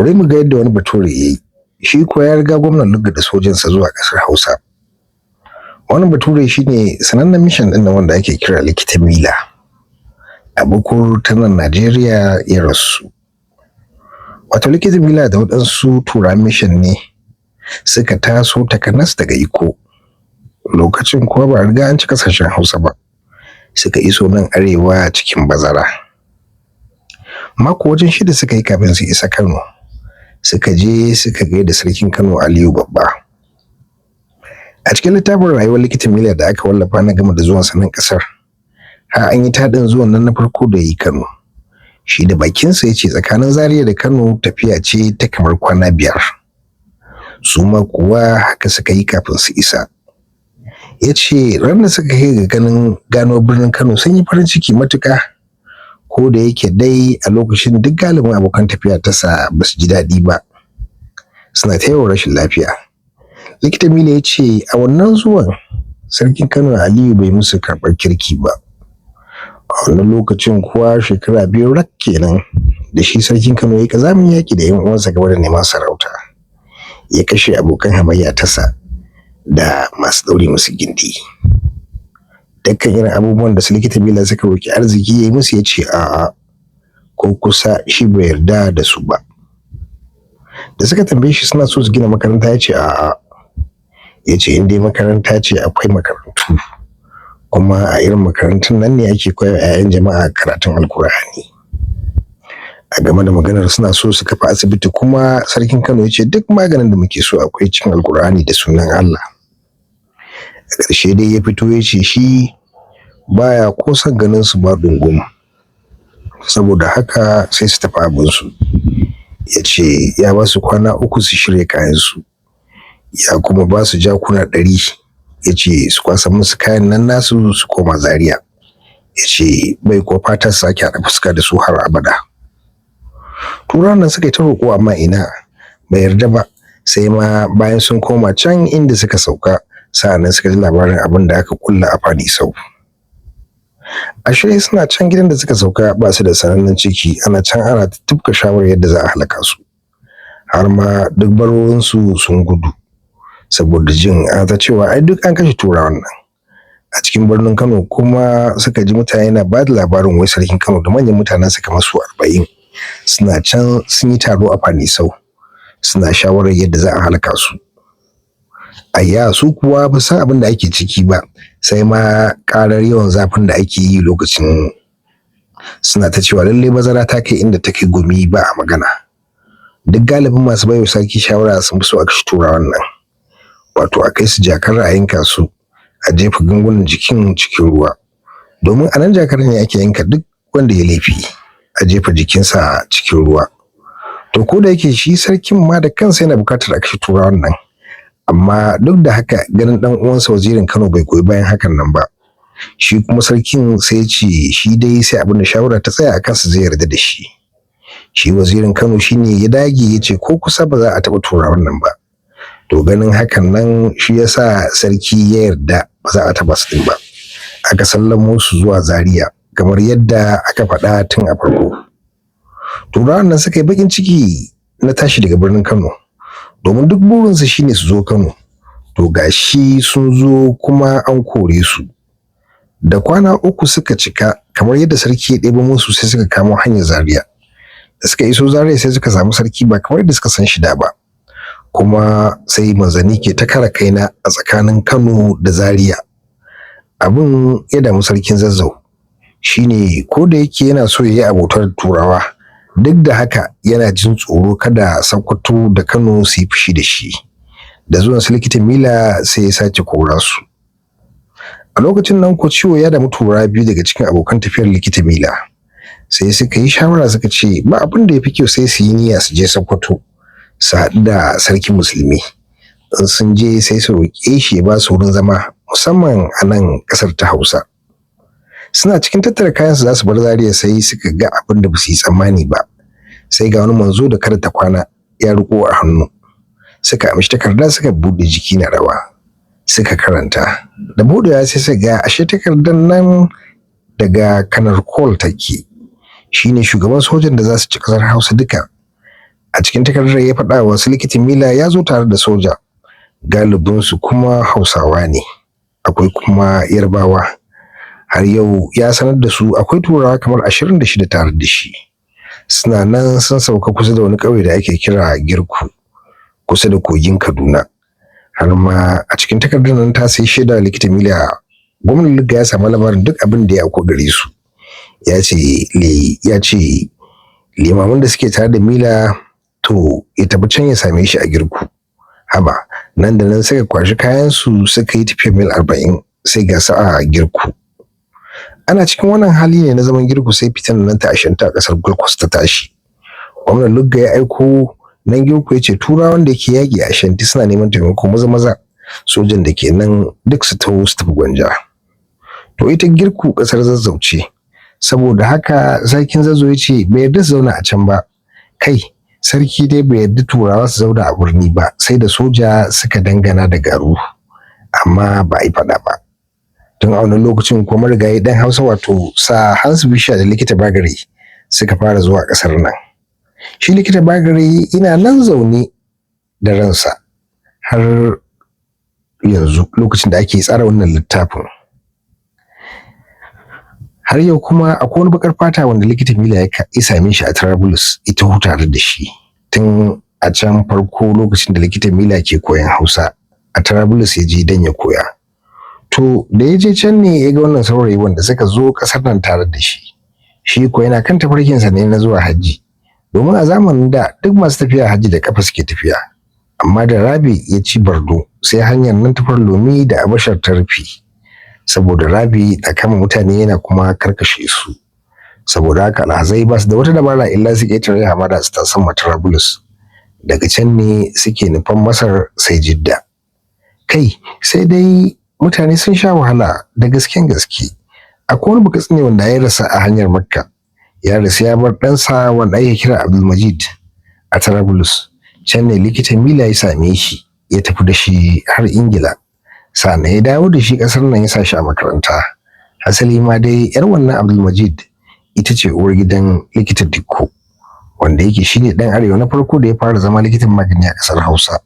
Bari mu ga yadda wani bature ya yi. Shi kuwa ya riga gwamnan Lugga da sojansa zuwa ƙasar Hausa. Wannan bature shine sanannen mishan ɗin nan wanda ake kira Likita Mila. A Bukur ta nan Najeriya ya rasu. Wato Likita Mila da waɗansu turawan mishan ne suka taso takanas daga Iko. Lokacin kuwa ba a riga an ci kasashen Hausa ba. Suka iso nan arewa cikin bazara. Mako wajen 6 suka yi kafin su isa Kano. Suka je suka gaida sarkin Kano Aliyu Babba. A cikin littafin rayuwar Likita Mila da aka wallafa na game da zuwan sa nan kasar, har an yi taɗin zuwan nan na farko da yi Kano. Shi da bakinsa ya ce tsakanin Zaria da Kano tafiya ce ta kamar kwana 5. Su ma kuwa haka suka yi kafin su isa. Ya ce ran da suka kai ga ganin gano birnin Kano sun yi farin ciki matuƙa. Ko da yake dai a lokacin duk galibin abokan tafiya ta sa ba su ji daɗi ba, suna ta yawan rashin lafiya. Likita Mila ya ce a wannan zuwan sarkin Kano Aliyu bai musu karɓar kirki ba. A wannan lokacin kuwa shekara 2 rak kenan da shi sarkin Kano ya kazamin yaƙi da 'yan uwansa game da neman sarauta. Ya kashe abokan hamayya tasa da masu ɗaure musu gindi. Dukkan irin abubuwan da su Likita Mila suka roki arziki ya yi musu ya ce a'a, ko kusa shi bai yarda da su ba. Da suka tambaye shi suna so su gina makaranta ya ce a'a. Ya ce in dai makaranta ce akwai makarantu, kuma a irin makarantun nan ne ake koya wa 'ya'yan jama'a karatun Alkur'ani. A game da maganar suna so su kafa asibiti kuma sarkin Kano ya ce duk maganin da muke so akwai cikin Alkur'ani da sunan Allah. A ƙarshe dai ya fito ya ce shi baya ko son ganin su ba ɗungum, saboda haka sai su tafi abinsu. Ya ce ya ba su kwana 3 su shirya kayansu, ya kuma ba su jakuna 100, ya ce su kwasa musu kayan nan nasu su koma Zaria. Ya ce bai ko fatan sake haɗa fuska da su har abada. Turawan nan suka yi ta roƙo amma ina bai yarda ba, sai ma bayan sun koma can inda suka sauka sa'annan suka ji labarin abin da aka kulla a Fanisau. Ashe suna can gidan da suka sauka ba su da sanannen ciki, ana can ana tufka shawarar yadda za a halaka su. Har ma duk barorinsu sun gudu saboda jin ana ta cewa ai duk an kashe turawan nan. A cikin birnin Kano kuma suka ji mutane na ba da labarin wai sarkin Kano da manyan mutanen su kamar su 40 suna can sun yi taro a Fanisau suna shawarar yadda za a halaka su. Ayya su kuwa ba san abin da ake ciki ba, sai ma karar yawan zafin da ake yi lokacin suna ta cewa lalle bazara ta kai inda ta kai gumi ba a magana. Duk galibin masu baiwa sarki shawara sun fi so a kashe turawan nan, wato a kai su jakar a yanka su, a jefa gangunan jikin cikin ruwa, domin a nan jakar ne ake yanka duk wanda ya laifi a jefa jikinsa cikin ruwa. To ko da yake shi sarkin ma da kansa yana bukatar a kashe turawan nan, amma duk da haka ganin dan uwansa wazirin Kano bai goyi bayan hakan nan ba. Shi kuma sarkin sai ya ce shi dai sai abin da shawara ta tsaya a kansa zai yarda da shi. Shi wazirin Kano shine ya dage ya ce ko kusa ba za a taɓa turawan nan ba. To ganin hakan nan shi yasa sarki ya yarda ba za a taɓa su din ba. Aka sallamo su zuwa Zaria kamar yadda aka faɗa tun a farko. Turawan nan suka yi baƙin ciki na tashi daga birnin Kano, domin duk burinsu shine su zo Kano. To gashi sun zo kuma an kore su. Da kwana 3 suka cika kamar yadda sarki ya ɗebo musu sai suka kamo hanyar Zaria. Da suka iso Zaria sai suka samu sarki ba kamar yadda suka san shi da ba. Kuma sai manzanni ke ta kara kaina a tsakanin Kano da Zaria. Abin ya damu sarkin Zazzau shine ko da yake yana so ya yi abotar Turawa, duk da haka yana jin tsoro kada Sokoto da Kano su yi fushi da shi. Da zuwan su Likita Mila sai ya sake kora su. A lokacin nan ko ciwo ya damu Turawa 2 daga cikin abokan tafiyar Likita Mila. Sai suka yi shawara suka ce ba abin da ya fi kyau sai su yi niyya su je Sokoto su haɗu da sarkin musulmi. In sun je sai su roƙe shi ya ba su wurin zama musamman a nan ƙasar ta Hausa. Suna cikin tattara kayansu za su bar Zaria sai suka ga abin da ba su yi tsammani ba. Sai ga wani manzo da kar ta kwana ya riƙo a hannu. Suka amshi takarda suka buɗe jiki na rawa. Suka karanta. Da buɗewa sai suka ga ashe takardar nan daga Kanar Cole take. Shine shugaban sojan da za su ci ƙasar Hausa duka. A cikin takardar ya faɗa wa su Likita Mila ya zo tare da soja, galibinsu kuma Hausawa ne, akwai kuma Yarbawa. Har yau ya sanar da su akwai Turawa kamar 26 tare da shi. Suna nan sun sauka kusa da wani ƙauye da ake kira Girku, kusa da kogin Kaduna. Har ma a cikin takardar nan ta sai shaida Likita Mila gwamnan Lugga ya samu labarin duk abin da ya auku gare su. Ya ce limaman da suke tare da Mila to ya tafi can ya same shi a Girku. Haba, nan da nan suka kwashi kayansu suka yi tafiyar mil 40 sai ga su a Girku. Ana cikin wannan hali ne na zaman Girku sai fitan nan ta Ashanti a ƙasar Gold Coast ta tashi. Gwamnan Lugga ya aiko nan Girku ya ce Turawan da ke yaƙi a Ashanti suna neman taimako maza maza, sojan da ke nan duk su taho su tafi Gwanja. To ita Girku ƙasar Zazzau ce, saboda haka sarkin Zazzau ya ce bai yarda su zauna a can ba. Kai, sarki dai bai yarda Turawa su zauna a birni ba sai da soja suka dangana da garu, amma ba a yi faɗa ba. Tun a wannan lokacin kuma marigayi ɗan Hausa wato Sir Hans Bisha da Likita Bagare suka fara zuwa ƙasar nan. Shi Likita Bagare ina nan zaune da ransa har yanzu lokacin da ake tsara wannan littafin. Har yau kuma akwai wani baƙar fata wanda Likita Mila ya same shi a Trablus ita tare da shi tun a can farko lokacin da Likita Mila ke koyan Hausa a Trablus ya je don ya koya. To da ya je can ne ya ga wannan saurayi wanda suka zo ƙasar nan tare da shi. Shi ko yana kan tafarkinsa ne na zuwa hajji. Domin a zamanin da duk masu tafiya hajji da kafa suke tafiya. Amma da Rabi ya ci Bardo sai hanyar nan ta Lomi da Abashar ta rufe. Saboda Rabi na kama mutane yana kuma karkashe su. Saboda haka alhazai ba su da wata dabara illa su ƙetare hamada su tasamma Trablus. Daga can ne suke nufan Masar sai Jidda. Kai, sai dai mutane sun sha wahala da gasken gaske. Akwai wani Bakatsine wanda ya rasa a hanyar Makka. Ya rasu ya bar ɗansa wanda ake kira Abdulmajid a Trablus. Can ne Likita Mila ya same shi ya tafi da shi har Ingila. Sannan ya dawo da shi ƙasar nan ya sa shi a makaranta. Hasali ma dai yar wannan Abdulmajid ita ce uwar gidan Likita Dikko, wanda yake shine ɗan arewa na farko da ya fara zama likitan magani a ƙasar Hausa.